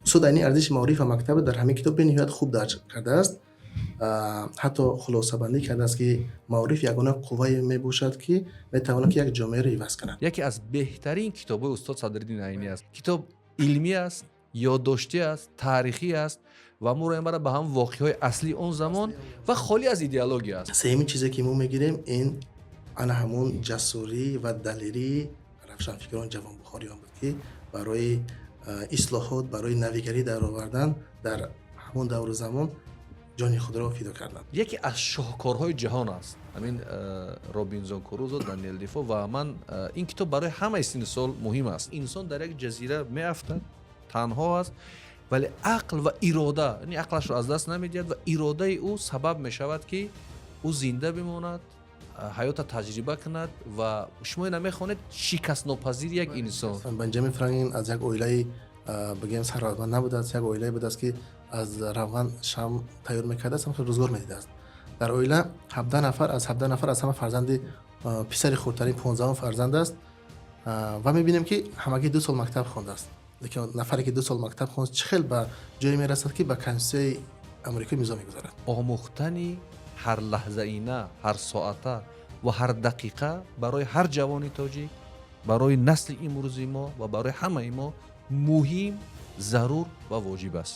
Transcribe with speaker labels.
Speaker 1: Устод Айнӣ арзиши маориф ва мактабро дар ҳамин китоб бениҳоят хуб дарҷ кардааст. Ҳатто хулосабандӣ кардааст, ки маориф ягона қуввае мебошад, ки метавонад ки як ҷомеаро иваз кунад.
Speaker 2: Яке аз беҳтарин китобҳои устод Садриддин Айнӣ аст. Китоб илмӣ аст, ёддоштӣ аст, таърихӣ аст ва моро мебарад ба ҳамон воқеаҳои аслии он замон ва холӣ аз идеология аст.
Speaker 1: Сеюмин чизе, ки мо мегирем, ин ана ҳамон ҷасурӣ ва далерии равшанфикрон, ҷавонбухориён буд, ки барои ислоҳот, барои навигарӣ даровардан дар ҳамон давру замон ҷони худро фидо карданд.
Speaker 2: Яке аз шоҳкорҳои ҷаҳон аст ҳамин Робинзон Крузо, Даниэл Дефо. Ва ман ин китоб барои ҳамаи синну сол муҳим аст. Инсон дар як ҷазира меафтад, танҳо аст, вале ақл ва ирода, яъне ақлашро аз даст намедиҳад ва иродаи ӯ сабаб мешавад, ки ӯ зинда бимонад, ҳаётро таҷриба кунад. Ва шумо ина мехонед, шикастнопазири як инсон.
Speaker 1: Бенҷамин Франклин аз як оилаи, бигӯем, сарватманд набудааст, як оилае будааст, ки аз равған шам тайёр мекардааст, ҳам рӯзгор медидааст. Дар оила 17 нафар, аз 17 нафар аз ҳама фарзанди писари хурдтарин, 15-ум фарзанд аст. Ва мебинем, ки ҳамагӣ 2 сол мактаб хондааст. Лекин нафаре, ки 2 сол мактаб хонд, чӣ хел ба ҷое мерасад, ки ба Конститутсияи Амрико имзо мегузорад?
Speaker 2: Омӯхтани ҳар лаҳзаина, ҳар соата ва ҳар дақиқа барои ҳар ҷавони тоҷик, барои насли имрӯзи мо ва барои ҳамаи мо муҳим, зарур ва воҷиб аст.